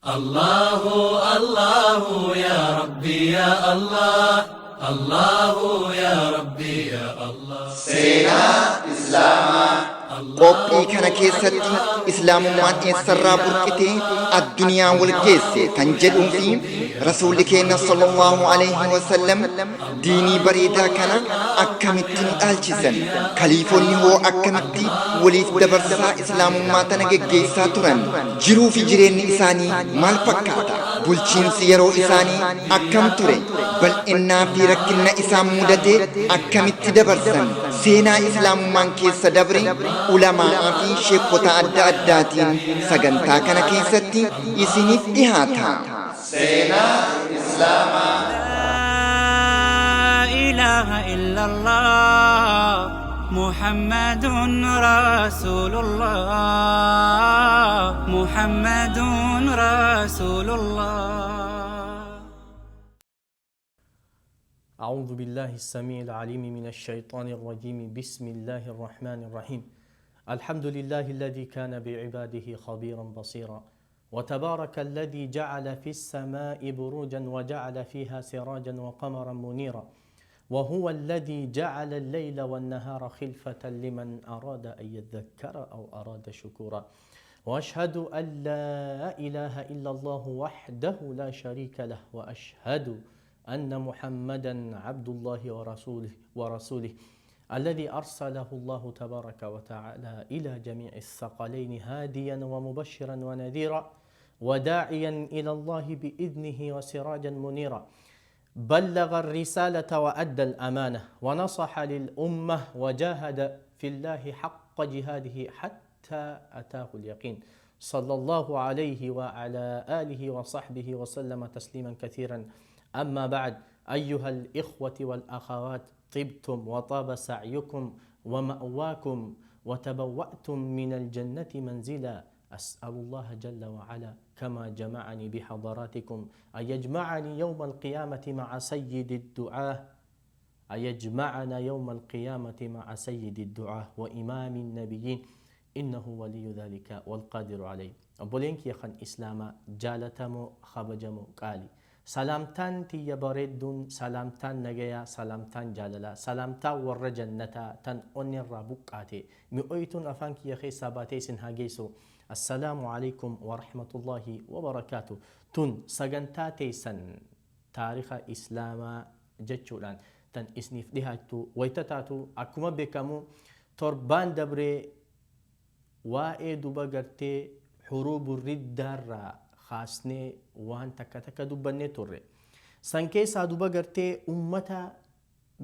الله الله يا ربي يا الله الله يا ربي يا الله. Seenaa Islaamaa. Qophii kana keessatti Islaamummaan eessarraa burqitee addunyaa wal geesse kan jedhuu fi Rasuulli keenya sallallahu alaihi wasallam diinii bareedaa kana akkamitti nu dhaalchisan, kaliifonni hoo akkamitti waliif dabarsaa Islaamummaa tana geggeessaa turan, jiruu fi jireenyi isaanii maal fakkaata, bulchiinsi yeroo isaanii akkam ture, bal'innaa fi rakkinna isaan mudate akkamitti dabarsan, seenaa Islaamummaan keessa dabre ulamaa'aa fi sheekota adda addaatiin sagantaa kana keessatti isiniif dhihaata. Seenaa Islaamaa. لا إله إلا الله محمد رسول الله محمد رسول الله. أعوذ بالله السميع العليم من الشيطان الرجيم. بسم الله الرحمن الرحيم. الحمد لله الذي كان بعباده خبيرا بصيرا، وتبارك الذي جعل في السماء بروجا وجعل فيها سراجا وقمرا منيرا، وهو الذي جعل الليل والنهار خلفة لمن أراد أن يذكر أو أراد شكورا، وأشهد أن لا إله إلا الله وحده لا شريك له، وأشهد أن محمدا عبد الله ورسوله الذي أرسله الله تبارك وتعالى إلى جميع الثقلين هاديا ومبشرا ونذيرا وداعيا إلى الله بإذنه وسراجا منيرا، بلغ الرسالة وأدى الأمانة ونصح للأمة وجاهد في الله حق جهاده حتى أتاه اليقين، صلى الله عليه وعلى آله وصحبه وسلم تسليما كثيرا. أما بعد، أيها الإخوة والأخوات، طبتم وطاب سعيكم ومأواكم وتبوأتم من الجنة منزلا. أسأل الله جل وعلا كما جمعني بحضراتكم أن يجمعني يوم القيامة مع سيد الدعاة، أن يجمعنا يوم القيامة مع سيد الدعاة وإمام النبيين، إنه ولي ذلك والقادر عليه. Obboleen kiyya kan Islaamaa jaalatamoo kabajamoo qaali, salaamtaan tiyya bareedduun, salaamtaan nagayaa, salaamtaan jaalalaa, salaamtaan warra jannataa tan onni irraa buqqaate mi'ooytuun afaan kiyya keessaa baatee isin haa geessu. Assalaamu alaikum warahmatullaahi wabarakaatu. Tun sagantaa teessan Taarika Islaamaa jechuudhaan tan isniif dhihaattu wayta taatu, akkuma beekamu torbaan dabree waa'ee duba gartee huruubu riddaarraa kaasnee waan takka takka dubbannee turre. San keessaa duba gartee ummata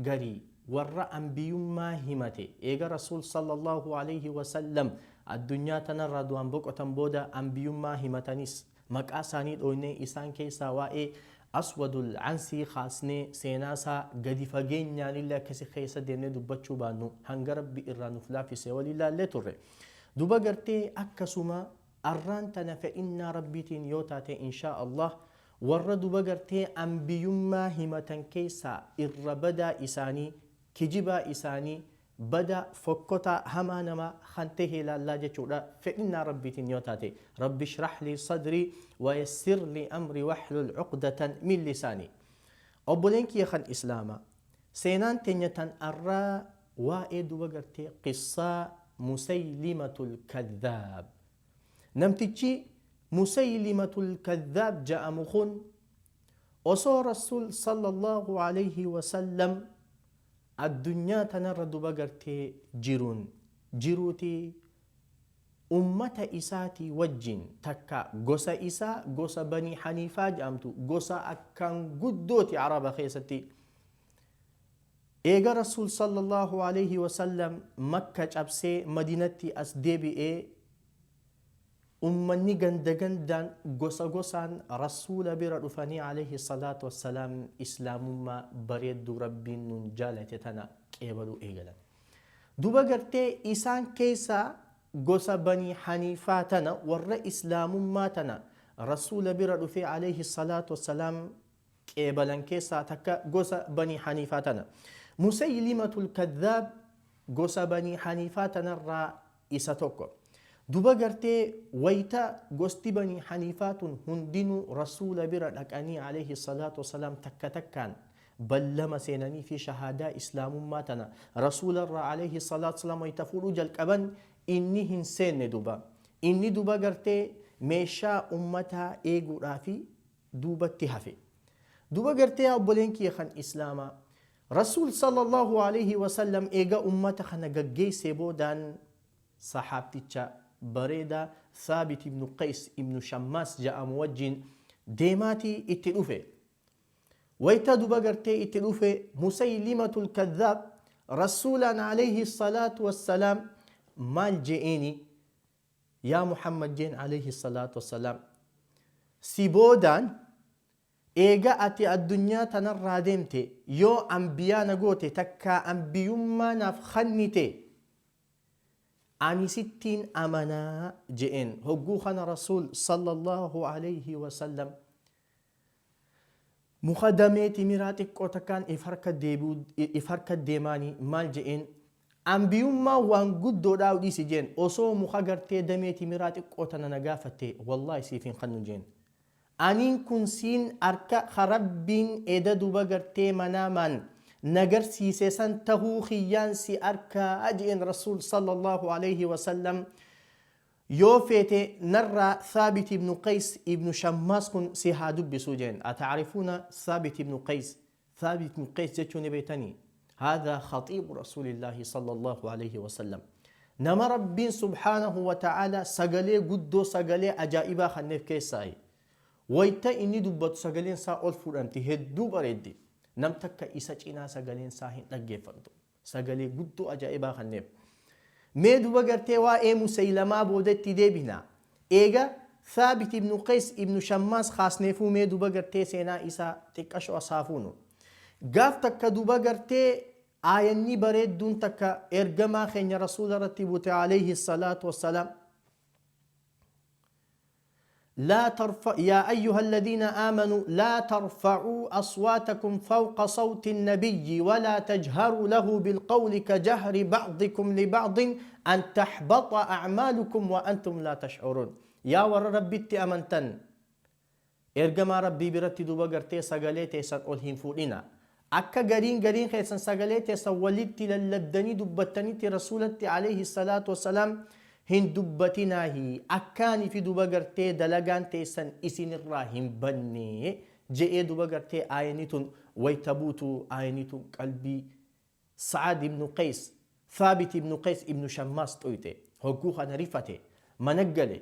garii warra anbiyummaa himate, eega Rasuul sallallahu alaihi wasallam addunyaa tanarraa du'aan boqotan booda anbiyummaa himatanis maqaa isaanii dhooynee, isaan keessaa waa'ee Aswadul Ansii kaasnee seenaasaa gadi fageenyaanillee akkasi keessa deemnee dubbachuu baannu hanga Rabbi irraa nuuf laaffise walii laallee turre. Duba gartee akkasuma arraan tana fedhinnaa Rabbiitiin yoo taate, inshaa Allah, warra duba gartee anbiyummaa himatan keessaa irra badaa isaanii, kijibaa isaanii, bada fokkotaa hamaa namaa kan tahe laallaa jechuudha, fedhinnaa Rabbiitiin yoo taate. Rabbi shrah lii sadrii wayassir lii amrii wahlul uqdatan min lisaanii. Obboleen kiyya kan Islaamaa, seenaan teenya tan arraa waa'ee duba gartee qissaa Musaylimatul Kadhaab. Namtichi Musaylimatul Kadhaab ja'amu kun osoo Rasuul sallallahu alayhi wasallam addunyaa tanarra duba gartee jiruun jiruuti ummata isaatii wajjin takka gosa isaa, gosa Banii Haniifaa jedhamtu, gosa akkaan guddooti Araba keessatti. Eega Rasuul sallallahu alayhi wasallam Makka cabsee Madinatti as deebi'ee, ummanni ganda gandaan, gosa gosaan Rasuula bira dhufanii alayhi salaatu wassalaam Islaamummaa bareedduu Rabbiin nuun jaalate tana qeebaluu eegalan. Duba gartee isaan keessaa gosa Banii Haniifaa tana warra Islaamummaa tana Rasuula bira dhufee alayhi salaatu wassalaam qeebalan keessaa takka gosa Banii Haniifaa tana. Musaylimatul Kadhaab gosa Banii Haniifaa tanarraa isa tokko. Duba gartee wayta gosti Banii Haniifaa tun hundinuu Rasuula bira dhaqanii alayhi salaatu wassalaam takka takkaan ballama seenanii fi shahaadaa Islaamummaa tana Rasuula irraa alayhi salaatu wassalaam wayta fuudhuu jalqaban inni hin seenne. Duba inni duba gartee meeshaa ummataa eeguudhaafi duubatti hafe. Duba gartee yaa obboleen kiyya kan Islaamaa, Rasuul sallallahu alayhi wasallam eega ummata kana gaggeessee boodaan sahaabticha bareedaa Thaabit ibnu Qays ibnu Shammaas ja'amu wajjiin deemaatii itti dhufe. Wayta duba gartee itti dhufe, Musaylimatul Kadhaab Rasuulaan alayhi salaatu wassalaam maal je'eeni? Yaa Muhammad jeen alayhi salaatu wassalaam, si boodaan eega ati addunyaa tanarraa deemte yoo anbiyaa na goote takkaa anbiyummaa naaf khannite, ani sittiin amanaa je'een. Hogguu kana Rasuul sallallahu alayhi wasallam muka damee timiraa xiqqoo takkaan if harka deebi'u if harka deemaanii maal je'een? Anbiyummaan waan guddoodhaa dhiisi jeen, osoo muka gartee damee timiraa xiqqoo tana na gaafatte wallaahi siif hin kannu jeen. Aniin kun siin arka ka Rabbiin eda duba gartee manaamaan na garsiise san tahuu kiyyaan si arkaa je'een. Rasuul sallallahu alayhi wasallam yoo feete narraa Thaabit ibnu Qays ibnu Shammaas kun si haa dubbisuu jeen. Ataarifuuna Thaabit ibnu Qays? Thaabit ibnu Qays jechuu ni beektanii? Haadhaa khaxiibu Rasuulillaahi sallallahu alayhi wasallam, nama Rabbiin subhaanahu wa ta'aalaa sagalee guddoo, sagalee ajaa'ibaa kanneef keessaayi. Wayta inni dubbatu sagaleen isaa ol fuudhamti, hedduu bareeddi. Nam takka isa cinaa sagaleen isaa hin dhaggeeffamtu. Sagalee guddoo ajaa'ibaa kanneef. Mee duba gartee waa'ee Musaylamaa boodatti deebina. Eega Thaabit ibnu Qays ibnu Shammaas kaasneefuu mee duba gartee seenaa isaa xiqqasho as haa fuunu. Gaaf takka duba gartee aayanni bareedduun takka ergamaa keenya Rasuula irratti buute alayhi salaatu wassalaam. لا ترفع يا أيها الذين آمنوا لا ترفعوا أصواتكم فوق صوت النبي ولا تجهروا له بالقول كجهر بعضكم لبعض أن تحبط أعمالكم وأنتم لا تشعرون. Yaa warra Rabbitti amantan, ergamaa Rabbii biratti duba gartee sagalee teessan ol hin fuudhina. Akka gariin gariin keessan sagalee teessan walitti lallabdanii dubbattanitti Rasuulatti alayhi salaatu wassalaam hin dubbatinaahi, akkaanii fi duba gartee dalagaan teessan isinirraa hin banne je'ee. Duba gartee aayani tun wayta buutu, aayani tun qalbii Sa'ad ibnu Qays, Thaabit ibnu Qays ibnu Shammaas xuyxe. Hogguu kana rifate, mana gale.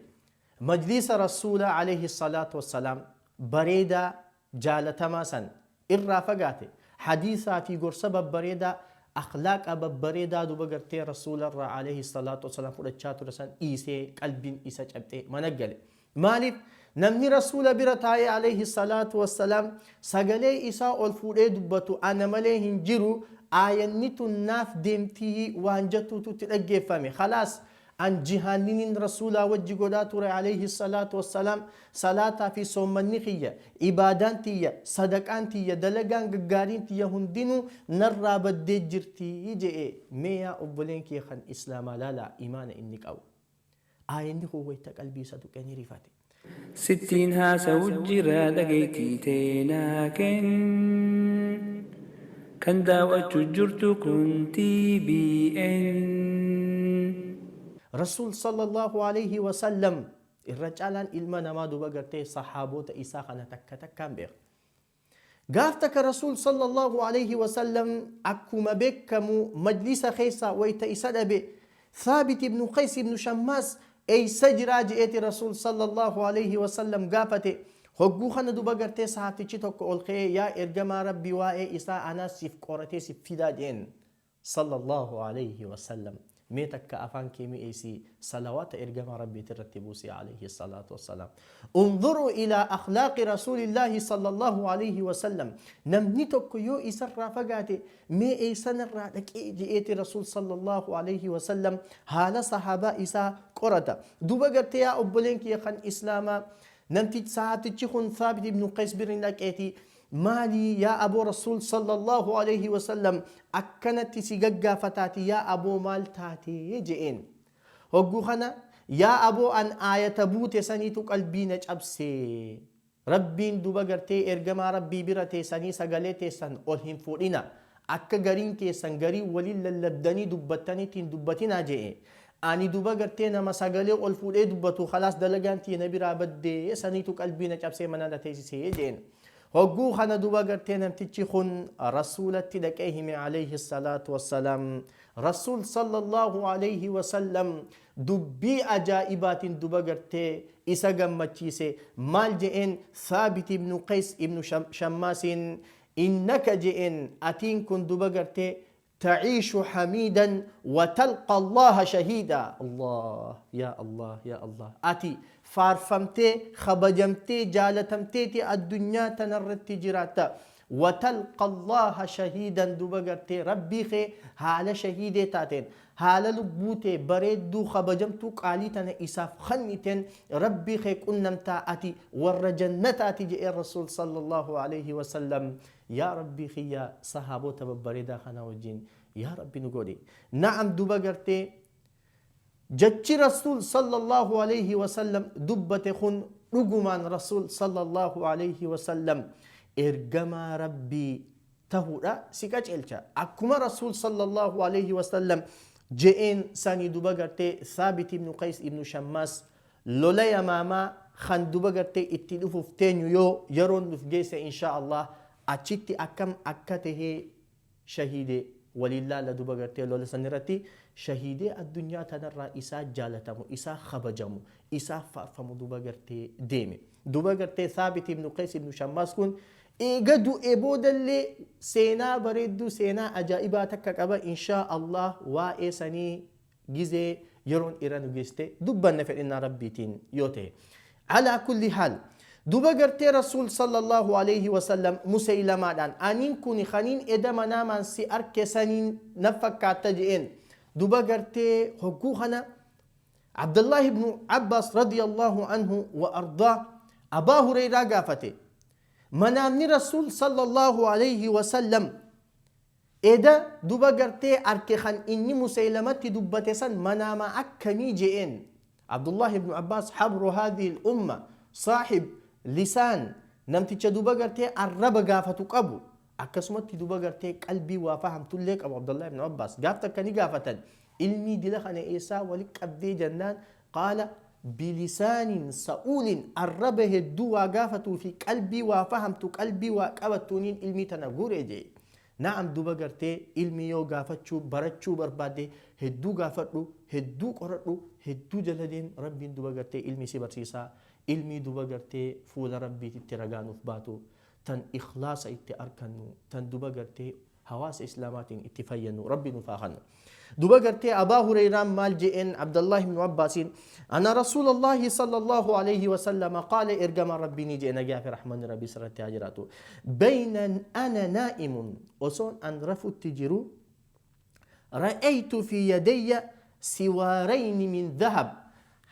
Majliisa Rasuulaa alayhi salaatu wassalaam bareedaa jaalatamaa san irraa fagaate. Hadiisaa fi gorsa babbareedaa, akhlaaqa babbareedaa duba gartee Rasuula irraa alayhi salaatu wassalaam fudhachaa ture san dhiisee, qalbiin isa cabxee mana gale. Maaliif? Namni Rasuula bira taa'ee alayhi salaatu wassalaam sagalee isaa ol fuudhee dubbatu ana malee hin jiru, aayanni tun naaf deemtii waan jettuutu itti dhaggeeffame. Khalaas, an jihaanniniin Rasuulaa wajji godhaa ture alayhi salaatu wassalaam, salaataa fi soommanni kiyya, ibaadaan tiyya, sadaqaan tiyya, dalagaan gaggaariin tiyya hundinuu narraa baddee jirti je'e. Mee yaa obboleen kiyya kan Islaamaa, laalaa imaana inni qabu. Aayanni kun wayta qalbii isa tuqe ni rifate. Sittiin haasawu jira dhageettii tee naa kenn. Kan daaw'achu jirtu kun TBN. Rasuul sallallahu alayhi wa sallam irra caalaan ilma namaa duba gartee sahaabota isaa kana takka takkaan beeka. Gaaf takka Rasuul sallallahu alayhi wa sallam akkuma beekamu majlisa keessaa wayta isa dhabe, Thaabit ibnu Qays ibnu Shammaas eeysa jiraa je'eeti Rasuul sallallahu alayhi wa sallam gaafate. Hogguu kana duba gartee sahaabtichi tokko ol ka'ee, yaa ergamaa Rabbi, waa'ee isaa anaa siif qoratee siif fidaa je'een sallallahu alayhi wa sallam. Mee takka afaan kee mi'eessi, salawaata ergamaa Rabbiiti irratti buusi alayhi salaatu wassalaam. Unzuruu ilaa akhlaaqi Rasuulillaahi sallallahu alayhi wa sallam. Namni tokko yoo isarraa fagaate mee eessanarraa dhaqee je'eeti Rasuul sallallahu alayhi wa sallam haala sahaabaa isaa qorata. Duba gartee yaa obboleen kiyya kan Islaamaa, namtichi sahaabtichi kun Thaabit ibnu Qays birri dhaqeeti, maalii yaa aboo, Rasuul sallallahu alayhi wasallam akkanatti si gaggaafataati, yaa aboo maal taatee je'een. Hogguu kana Yaa aboo, an aayata buute saniitu qalbii na cabse. Rabbiin duba gartee ergamaa Rabbii bira teessanii sagalee teessan ol hin fuudhina, akka gariin keessan garii waliin lallabdanii dubbattaniitti hin dubbatinaa je'e. Ani duba gartee nama sagalee ol fuudhee dubbatu, khalaas, dalagaan tiyya na biraa baddee, saniitu qalbii na cabsee mana na teessisee je'een. Hogguu kana duba gartee namtichi kun Rasuulatti dhaqee hime alayhi salaatu wassalaam. Rasuul sallallahu alayhi wasallam dubbii ajaa'ibaatiin duba gartee isa gammachiise. Maal je'een Thaabit ibnu Qays ibnu Shammaasiin? Innaka je'een, atiin kun duba gartee taciishu hamiidan wa talqa Allaha shahiida. Allah ya Allah ya Allah, ati faarfamtee, kabajamtee, jaalatamteeti addunyaa tanarratti jiraatta. Wa talqa Allaha shahiidan, duba gartee Rabbii kee haala shahiidee taateen, haala lubbuu tee bareedduu, kabajamtuu, qaalii tana isaaf kanniteen Rabbii kee qunnamtaa, ati warra jannataati je'een Rasuul sallallahu alayhi wasallam. Yaa Rabbii kiyya, sahaabota babbareedaa kana wajjin yaa Rabbi nu godhi. Na'am, duba gartee jechi Rasuul sallallahu alayhi wasallam dubbate kun dhugumaan Rasuul sallallahu alayhi wasallam ergamaa Rabbii tahuudha si qaceelcha. Akkuma Rasuul sallallahu alayhi wasallam je'een sanii duba gartee Saabit ibnu Qays ibnu Shammaas lola Yamaamaa kan duba gartee itti dhufuuf teenyu, yoo yeroon dhuf geesse insha Allah, achitti akkam akka tahee shahiide waliin laalla. Duba gartee lola san irratti shahiidee addunyaa tanarraa isaa jaalatamu, isaa kabajamu, isaa faarfamu duba gartee deeme. Duba gartee Saabit ibnu Qays ibnu Shammaas kun eega du'e boodallee seenaa bareedduu, seenaa ajaa'ibaa takka qaba. Insha Allah waa'ee sanii gizee yeroon irra nu geeste dubbanna, fedhinnaa Rabbiitiin yoo ta'e. Alaa kulli haal, duba gartee Rasuul sallallahu alayhi wasallam Museylamaadhaan, aniin kuni kaniin eda manaamaan si arke saniin na fakkaatta je'een. Duba gartee hogguu kana Abdullah ibnu Abbas radiyallahu anhu wa ardaa Abaa Hureyraa gaafate, manaamni Rasuul sallallahu alayhi wasallam eda duba gartee arke kan inni Museylamatti dubbate san manaama akkamii je'een. Abdullah ibnu Abbas, habru hadhihi al-umma, saaxib lisaan, namticha duba gartee arraba gaafatu qabu, akkasumatti duba gartee qalbii waa fahamtullee qabu. Abdullah ibnu Abbas gaaf takka ni gaafatan, ilmii dila kana eessaa wali qabdee jennaan, qaala bilisaanin sa'uulin, arraba hedduu waa gaafatuu fi qalbii waa fahamtu, qalbii waa qabattuuniin ilmii tana guure jee. Na'am, duba gartee ilmi yoo gaafachuu barachuu barbaadde, hedduu gaafadhu, hedduu qoradhu, hedduu jala deem. Rabbiin duba gartee ilmi si barsiisaa. Ilmii duba gartee fuula Rabbiititti ragaa nuuf baatu, tan ikhlaasa itti arkannu, tan duba gartee hawaasa Islaamaatiin itti fayyannu Rabbi nuuf haa kennu. Duba gartee Abaa Hureyraan maal je'een Abdallah ibnu Abbaasiin? Ana Rasuulallahi sallallahu alayhi wasallam qaala, ergamaan Rabbii ni je'e, nagaa fi rahmanni Rabbii sirratti haa jiraatu: bayna ana naa'imun, osoon an rafutti jiru, ra'aytu fi yadayya siwaarayni min dhahab,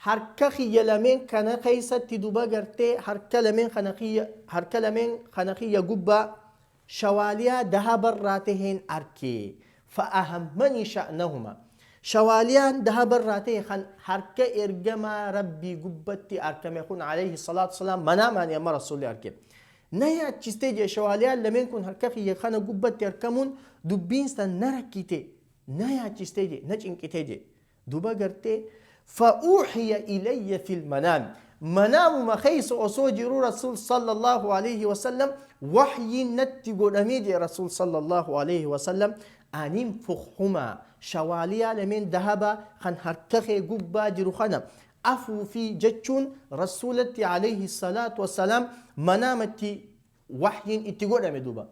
harka kiyya lameen kana keessatti duba gartee harka lameen kana kiyya, harka lameen kana kiyya gubbaa shawaaliyaa dahabarraa taheen arke. Fa'ahammanii sha'nahuma, shawaaliyaan dahabarraa tahe kan harka ergamaa Rabbii gubbatti arkame kun alayhi salaatu wasalaam manaamaani amma Rasuulli arke na yaachistee jee. Shawaaliyaan lameen kun harka kiyya kana gubbatti arkamuun dubbiin san na rakkite, na yaachistee jee, na cinqitee jee. Duba gartee fa'uuxiya ilayya fil manaami, manaamuma keessa osoo jiru Rasuul sallallahu alayhi wasallam waxyiin natti godhamee jee. Rasuul sallallahu alayhi wasallam anin fukhumaa, shawaaliyaa lameen dahabaa kan harka kee gubbaa jiru kana afuufii jechuun Rasuulatti alayhi salaatu wassalaam manaamatti waxyiin itti godhame. Duba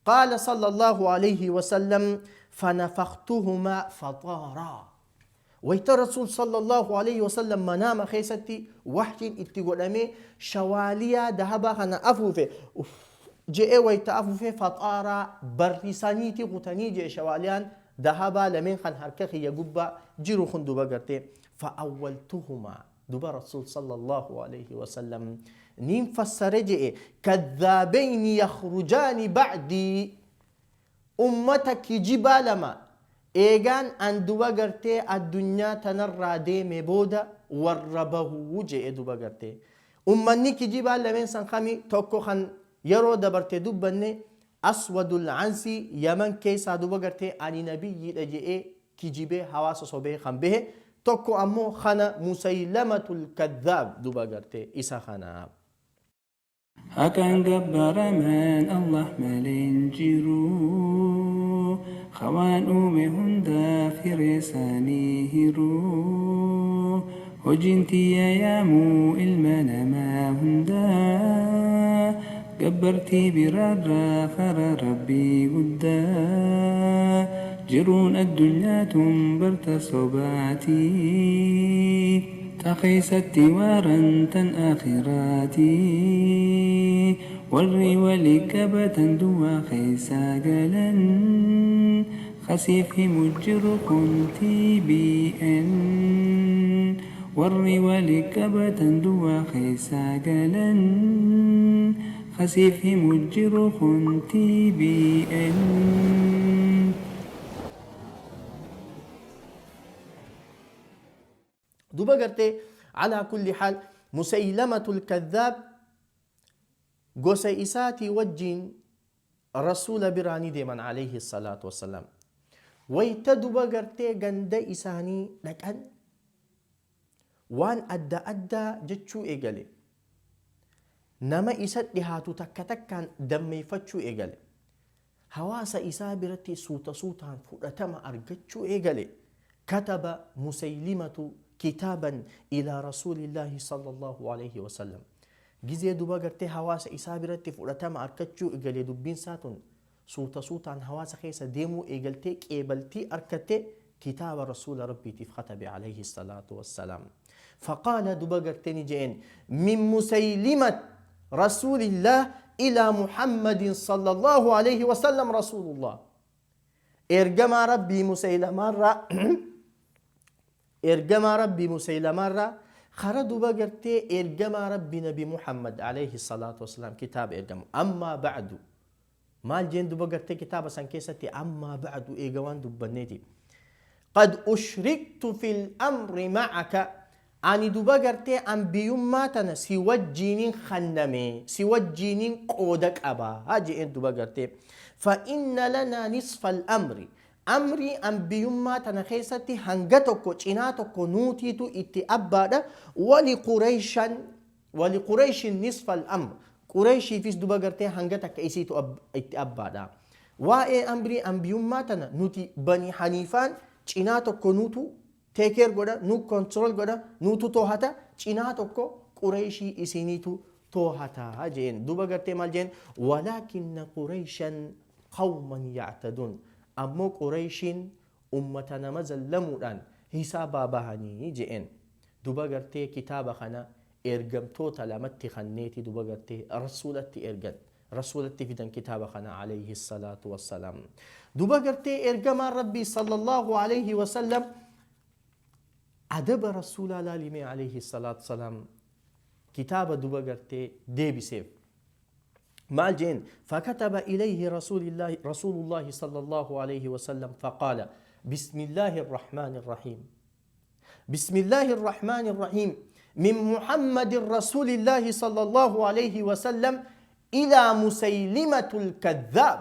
qaala sallallahu alayhi wasallam fanafaktuhumaa faxaaraa. Wayta Rasuul sallallahu alayhi wasallam manaama keessatti waxyiin itti godhamee shawaaliyaa dahabaa kana afuufe je'ee, wayta afuufe faxaaraa, barrisaniiti kutanii je'e shawaaliyaan dahabaa lameen kan harka kiyya gubbaa jiru kun. Duba gartee fa'awwaltuhumaa, duba Rasuul sallallahu alayhi wasallam niin fassare je'e: kadhaabayni yakhrujaani ba'dii, ummata kijibaa lama eegaan an duba gartee addunyaa tanarraa deeme booda. warra bahuu je'e. Duba gartee ummanni kijibaan lameen san kami? Tokko kan yeroo dabarte dubbanne, Aswadul Ansi, Yaman keessaa duba gartee ani nabiyyiidha je'ee kijibee hawaasa sobee kan bahe tokko, ammoo kana Musaylamatul Kadhaab duba gartee isa kana. Haqaan gabbaramaan Allah malee hin jiru. Hawaan uume hundaaf hiree isaanii hiru. Hojiin tiyya yaamuu ilma namaa hundaa. Gabbartii biraarraa karaa Rabbii guddaa. Jiruun addunyaa tun barta sobaatii. Ta keessatti waaran tan akhiraatii. Warri walii qabatan duwwaa keessaa galan. Kasiif himu jiru kun TBN. Warri walii qabatan duwwaa keessaa galan. Kasiif himu jiru kun TBN. Duba gartee alaa kulli haal, Musaylamatul Kadhaab gosa isaatii wajjiin Rasuula biraanii deeman alayhi salaatu wassalaam. Wayta duba gartee ganda isaanii dhaqan, waan adda addaa jechuu eegale. Nama isa dhihaatu takka takkaan dammeeffachuu eegale. Hawaasa isaa biratti suuta suutaan fudhatama argachuu eegale. Kataba Musaylimatu kitaaban ilaa Rasuulillaahi sallallahu alayhi wasallam. Gizee duba gartee hawaasa isaa biratti fudhatama argachuu eegale, dubbiin isaa tun suuta suutaan hawaasa keessa deemuu eegaltee, qeebaltii argatte, kitaaba Rasuula Rabbiitiif katabe alayhi salaatu wassalaam. Faqaala, duba gartee ni je'een: min Musaylimat Rasuulillah ilaa Muhammadin sallallahu alayhi wasallam Rasuulullah. Ergamaa Rabbii Musaylamaarraa, ergamaa Rabbii Musaylamaarraa kara duba gartee ergamaa Rabbii Nabi Muhammad alayhi salaatu wassalaam kitaaba ergamu. Ammaa ba'du, maal jeen duba gartee kitaaba san keessatti? Ammaa ba'du, eega waan dubbanneeti. Qad ushriktu fil amri ma'aka, ani duba gartee anbiyummaa tana si wajjiinin kanname, si wajjiinin qooda qaba je'een duba gartee. Fa inna lanaa nisfa al-amri, amrii anbiyummaa tana keessatti hanga tokko, cinaa tokko nuutiitu itti abbaadha. Wali Qureyshan, wali Qureyshin nisfa al-amr, Qureyshiifis duba gartee hanga takka isiitu itti abbaadha. Waa'ee amrii anbiyummaa tana nuti Bani Haniifaan cinaa tokko nuutu take care godha, nu control godha, nuutu tohata, cinaa tokko Qureyshii isiniitu tohata jeen. Duba gartee maal jeen? Walaakinna Qureyshan qawman yactaduun, ammoo Qureyshiin ummata nama zallamuudhaan hisaabaa bahanii jeen. Duba gartee kitaaba kana ergamtoota lamatti kanneeti duba gartee Rasuulatti ergan, Rasuulatti fidan kitaaba kana alayhi salaatu wassalaam. Duba gartee ergamaan Rabbii sallallahu alayhi wasallam adaba Rasuulaa laalimee alayhi salaatu wassalaam kitaaba duba gartee deebiseef. Maal jeen? Fakataba ilayhi rasuulullahi sallallahu alayhi wasallam faqaala: bismillahi irrahmaani irrahiim, bismillahi irrahmaani irrahiim, min Muhammadin rasuulillahi sallallahu alayhi wasallam ilaa Musaylimatul Kadhaab.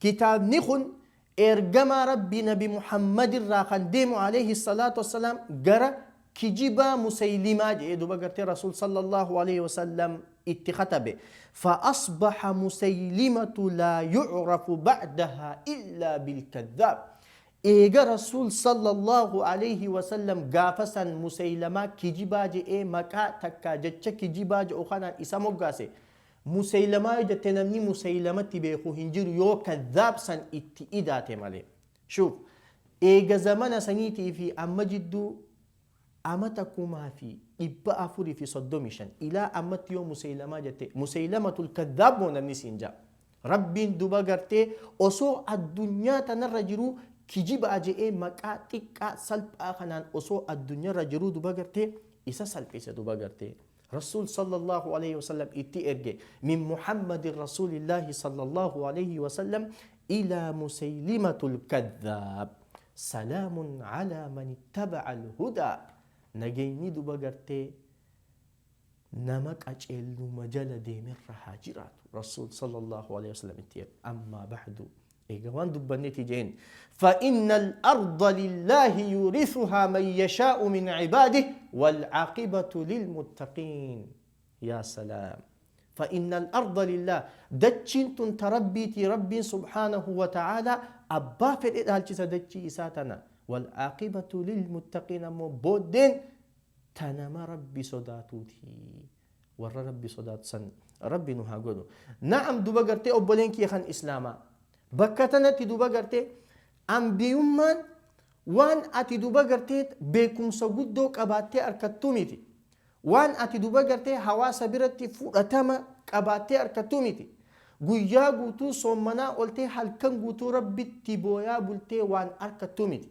Kitaabni kun ergamaa Rabbii Nabi Muhammad irraa kan deemu alayhi salaatu wassalaam gara kijibaa Musaylimaa jedhee duba gartee Rasuul sallallahu alayhi wasallam itti katabe. Fa asbaha Musaylimatu laa yu'rafu ba'dahaa illaa bilkadhaab. Eega Rasuul sallallahu alayhi wasallam gaafa san Musaylamaa kijibaa jedhee maqaa takkaa jecha kijibaa jedhu kanaan isa moggaase, Musaylamaa yoo jette namni Musaylamatti beeku hin jiru yoo kadhaab san itti idaate malee. Shuuf, eega zamana saniitii fi amma jidduu amata 1435 ilaa ammatti yoo Musaylamaa jette, Musaylamatul Kadhaab moo namni siin jaa. Rabbiin duba gartee osoo addunyaa tanarra jiruu kijibaa je'ee maqaa xiqqaa salphaa kanaan osoo addunyaarra jiruu duba gartee isa salphise. Duba gartee Rasuul sallallahu alayhi wasallam itti erge: min Muhammadin rasuulillaahi sallallahu alayhi wasallam ilaa Musaylimatul Kadhaab, salaamun alaa man ittaba'a alhudaa. Nageenyi duba gartee nama qaceelluma jala deemerra haa jiraatu. Rasuul sallallahu alaihi wasallam itti jedhe. Ammaa ba'du, eega waan dubbanneeti jeen, فإن الأرض لله يورثها من يشاء من عباده والعاقبة للمتقين. يا سلام! فإن الأرض لله، دچين تن تربيتي، ربي سبحانه وتعالى أبا فدhe dhaalchisa dachii isaa tana. والعاقبة للمتقين، ammoo booddeen tanama Rabbi sodaatuuti. Warra Rabbi sodaatu san Rabbi nu haa godhu. Na'am, duba gartee obboleen kiyya kan Islaamaa, bakka tanatti duba gartee ambiyummaan waan ati duba gartee beekumsa guddoo qabaattee harkattuu miti, waan ati duba gartee hawaasa biratti fudhatama qabaattee harkattuu miti, guyyaa guutuu soommanaa oltee halkan guutuu Rabbitti booyaa bultee waan harkattuu miti,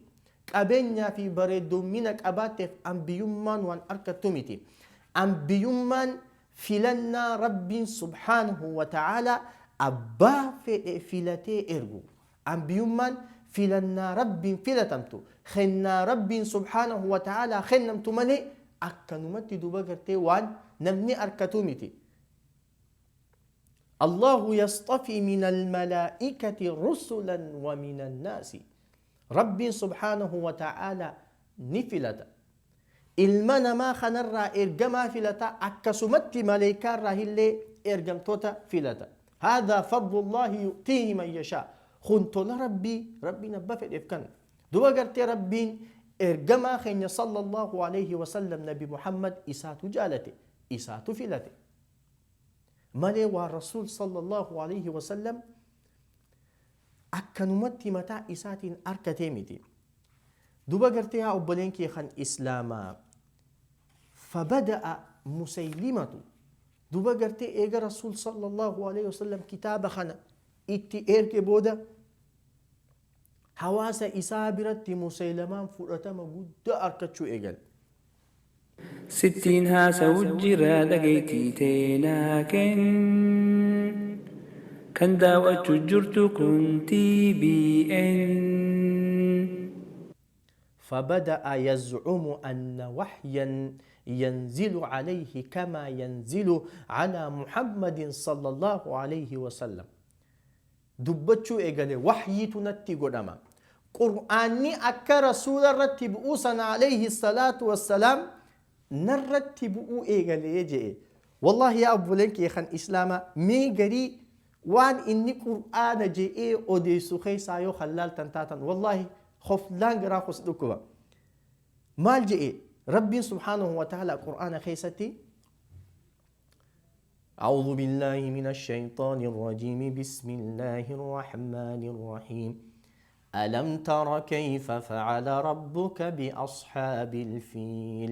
qabeenyaa fi bareedommina qabaatteef ambiyummaan waan harkattuu miti. Ambiyummaan filannaa Rabbiin subhaanahu wa ta'aalaa abbaa fedhe filatee ergu. Ambiyummaan filannaa Rabbiin filatamtu, kennaa Rabbiin subhaanahu wa ta'aalaa kennamtu malee akkanumatti duba gartee waan namni harkatu miti. الله يصطفي من الملائكة رسلا ومن الناس. ربي سبحانه وتعالى ni filata. Ilma namaa kanarraa ergamaa filata, akkasumatti maleeykaarraa illee ergamtoota filata. هذا فضل الله يؤتيه من يشاء. Kun tola Rabbii, Rabbiin abba fedheef kan. Duba gartee Rabbiin ergamaa keenya sallallahu alaihi wasallam, Nabi Muhammad, isaatu jaalate, isaatu filate malee waan Rasuul sallallahu alaihi wasallam akkanumatti mataa isaatiin arkatee miti. Duba gartee haa obboleen kee kan Islaamaa, فبدأ مسيلمة، duba gartee eega Rasuul sallallahu alaihi wasallam kitaaba kana itti erge booda hawaasa isaa biratti Musaylamaan fudhatama guddaa arkachuu eegale. Sittiin haasa'u jira, dhageettii teenaa kenn. Kan daawwachuu jirtu kun TBN. فبدأ يزعم أن وحيا ينزل عليه كما ينزل على محمد صلى الله عليه وسلم. Dubbachuu eegale, waxyiitu natti godhama, Qur'aanni akka Rasuula irratti bu'uu sana alayhi salaatu wassalaam narratti bu'uu eegalee je'e. Wallahi yaa obboleen kee kan Islaamaa, mee garii waan inni Qur'aana je'ee odeessu keessaa yoo hallaaltan taatan, wallahi khoflaan garaa kos dhukkuba. Maal je'e Rabbiin subhaanahu wa ta'ala Qur'aana keessatti? أعوذ بالله من الشيطان الرجيم، بسم الله الرحمن الرحيم. ألم تر كيف فعل ربك بأصحاب الفيل؟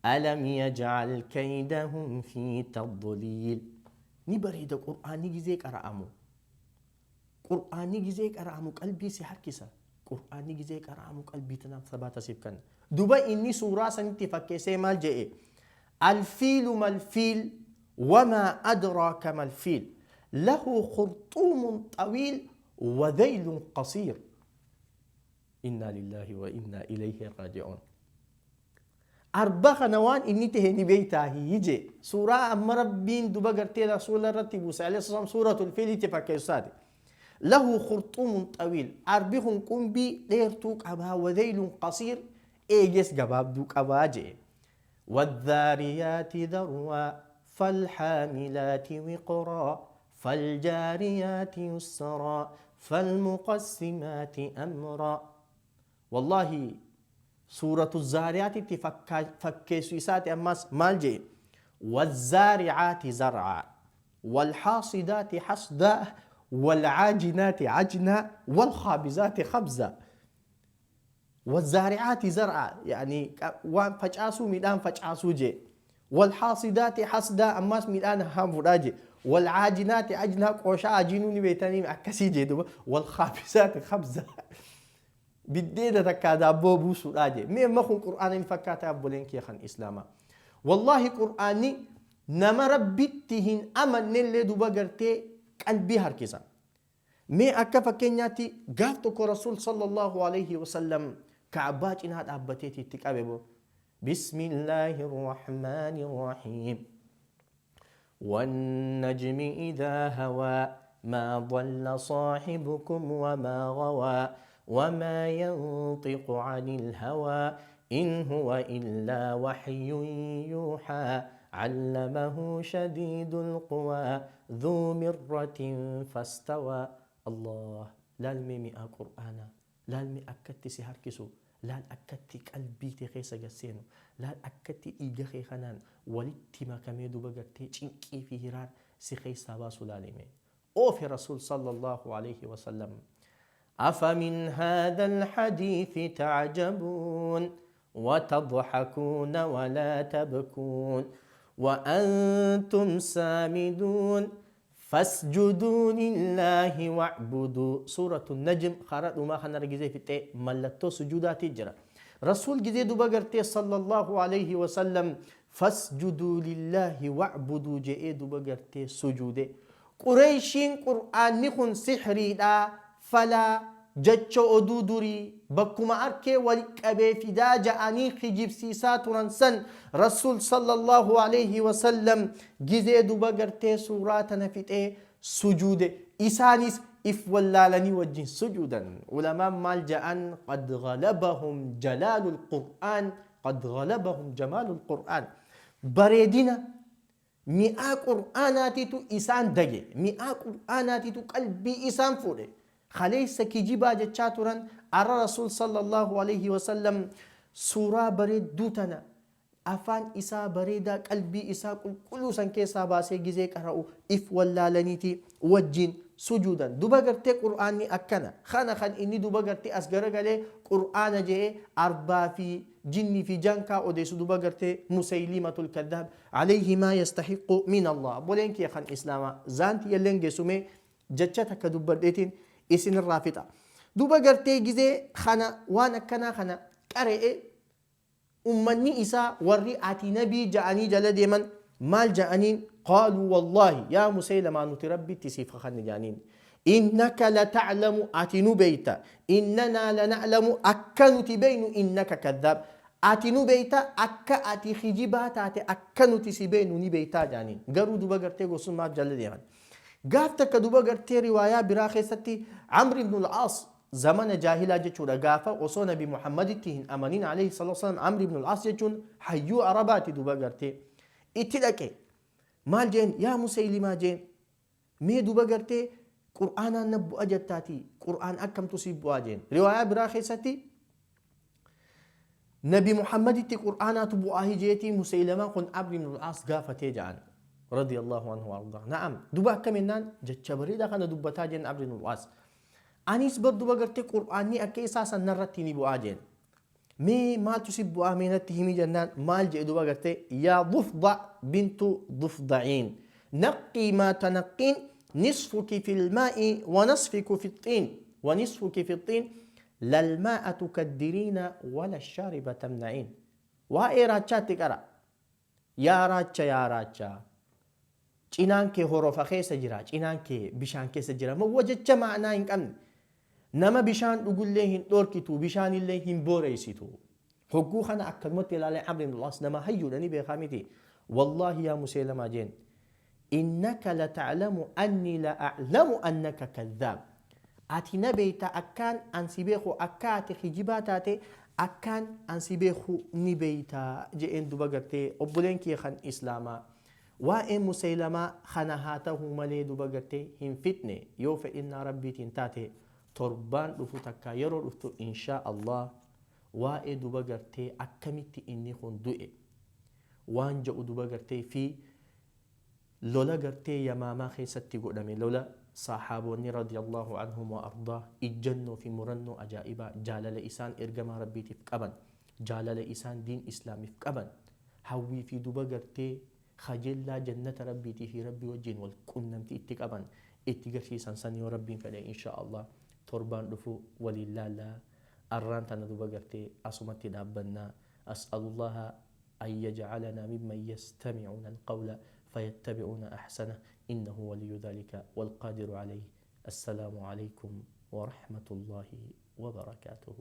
ألم يجعل كيدهم في تضليل. Ni bareeda Qur'aanni gizee qara'amu. Qur'aanni gizee qara'amu qalbii si harkisa. Qur'aanni gizee qara'amu qalbii tanaaf sabaata siif kenna. Duba inni suuraa sanitti fakkeessee maal je'e? الفيل ما الفيل وما أدراك ما الفيل، له خرطوم طويل وذيل قصير. إنا لله وإنا إليه راجعون. Arba kana waan inni tahe ni beeytaahi je. Suuraa amma Rabbiin duba gartee Rasuula irratti buuse alayhi salaam Suuratul Fiilitti fakkeessaati. له خرطوم طويل، arbi kun qumbii dheertuu qabaa، وذيل قصير، eeges gabaabduu qabaa jee. والذاريات ذروا، فالحاملات وقرا، فالجاريات يسرا، فالمقسمات أمرا. والله سورة الزاريات fakkeessu isaati. Ammas maal jee? والزارعات زرعا، والحاصدات حصدا، والعاجنات عجنا، والخابزات خبزا. والزارعات زرعا يعني waan facaasuu, midhaan facaasuu jee. والحاصدات حصدا، ammas midhaan haamfuudhaa jee. والعاجنات عجنا، qooshaa ajiinuu ni beektanii, akkasii jee. Duba والخابزات خبزا، biddeena takkaa daabboo buusuudhaa jee. Mee amma kun Qur'aana hin fakkaata, abboleen kee kan Islaamaa? Wallahi Qur'aanni nama Rabbitti hin amannellee duba gartee qalbii harkisa. Mee akka fakkeenyaatti gaaf tokko Rasuul sallallahu alaihi wasallam Ka'abaa cinaa dhaabbateeti itti qabe. Boo بسم الله الرحمن الرحيم. والنجم إذا هوى ما ضل صاحبكم وما غوى وما ينطق عن الهوى إن هو إلا وحي يوحى علمه شديد القوى ذو مرة فاستوى. الله laal mee mi'aa qur'aanaa, laal mee akkatti si harkisu, laal akkatti qalbii tee keessa gad seenu, laal akkatti dhiiga kee kanaan walitti makamee duba gartee cinqii fi hiraar si keessaa baasu laalime. Oofe Rasuul sallallahu alayhi wa sallam. أفمن هذا الحديث تعجبون وتضحكون ولا تبكون وأنتم سامدون فاسجدوا لله واعبدوا. سورة النجم خرج ما خنا رجزي في التي ملتو سجودات تجرى رسول جزي دوبا قرتي صلى الله عليه وسلم فاسجدوا لله واعبدوا جئ دوبا قرتي سجوده. قريشين قرآن نخن سحري دا فلا جتشو أدو دري بكما أركي ولك أبي فدا جأني خجيب سيسات رنسن رسول صلى الله عليه وسلم جزي دوبا قرتي سورة نفت سجود إسانيس إف ولالني وجه سجودا. علماء مال جأن قد غلبهم جلال القرآن، قد غلبهم جمال القرآن. بريدنا مئة قرآناتي تو إسان دقي، مئة قرآناتي تو قلبي إسان فوري خليس كجيبا جتشاتورا أرى رسول صلى الله عليه وسلم سورة بريد دوتنا أفان إسا بريدا قلبي إسا كل سن كيسا باسي جزي قرأو إف ولا لنيتي وجين سجودا. دوبا قرتي قرآني أكنا خانا خان إني دوبا قرتي أسقر قالي قرآن جي أربا في جني في جانكا أوديسو دوبا قرتي مسيلمة الكذاب عليه ما يستحق من الله. بولينك يا خان إسلاما زانتي يلنجي سمي جتشتك دوبا ديتين إسن الرافطة دوبا قرتي جزي خانا وانا كنا خانا قرئ أمني إسا وري آتي نبي جاءني جل ديما مال جاءنين قالوا والله يا مسيلمة نتربي تسيف خان جانين إنك لتعلم آتي نبيت إننا لنعلم أكن تبين إنك كذاب آتي نبيت أك آتي خجبات آتي أكن تسيبين نبيتا جانين قالوا دوبا قرتي قصون ما جل ديما قافتك دوبا قرتي رواية براخي عمرو بن العاص زمن جاهلا جتشورا قافا وصو نبي محمد تهن أمانين عليه الصلاة والسلام عمرو بن العاص جتشون حيو عرباتي دوبا قرتي اتلقي مال جين يا مسيلمة جين مي دوبا قرتي قرآن نبو أجتاتي قرآن أكم تصيب واجين رواية براخي ستي نبي محمد تي قرآن تبو آهي جيتي مسيلمة قن عمرو بن العاص قافا تيجان رضي الله عنه وارضاه. نعم دوبا كمنان جتشبريدا خنا دوبا تاجين عمرو بن العاص أنيس بر دوبا قرتي قرآني أكي إساسا نرتيني بو آجين مي مال تصيب بو آمينة تهمي جنان مال جئ دوبا قرتي يا ضفدع بنت ضفدعين نقي ما تنقين نصفك في الماء ونصفك في الطين ونصفك في الطين لا الماء تكدرين ولا الشارب تمنعين. وإيه راتشاتك أرى يا راتشا يا راتشا cinaan kee horofa keessa jira, cinaan kee bishaan keessa jira. Ma wajacha ma'anaa hin qabne. Nama bishaan dhugullee hin dhorkitu, bishaanillee hin booreysitu. Hogguu kana akkanumatti ilaalee Amr ibn al-As nama hayyuudha ni beekaa miti. Wallaahi yaa Musaylamaa jeen. Innaka lata'lamu anni la a'lamu annaka kadhaab. Ati na beeyta akkaan an si beeku akka ati kijibaa taate akkaan an si beeku ni beeyta je'een duba gartee obboleen kee kan islaamaa. Waa'ee Musaylamaa kana haa ta'uu malee duba gartee hin fitne yoo fedhinnaa rabbiitiin taate torbaan dhufu takka yeroo dhuftu inshaa Allah waa'ee duba gartee akkamitti inni kun du'e waan jedhu duba gartee fi lola gartee yamaamaa keessatti godhame lola saxaaboonni radiyallahu anhum wa ardaa ijjannoo fi murannoo ajaa'ibaa jaalala isaan ergamaa rabbiitiif qaban jaalala isaan diin islaamiif qaban hawwii fi duba gartee خجلا جنة ربي في ربي وجين والقنمتي اتقابا اتقرشي سنسان يا ربي فلا إن شاء الله تربان رفو ولله لا أران تندوبا قرتي أصمتي دابنا. أسأل الله أن يجعلنا ممن يستمعون القول فيتبعون أحسنه إنه ولي ذلك والقادر عليه. السلام عليكم ورحمة الله وبركاته.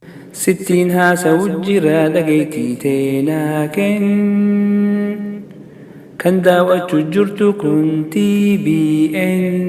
Sittiin haasa'u jira dhageettii teenaa kenn. Kan daawwachuu jirtu kun TBN.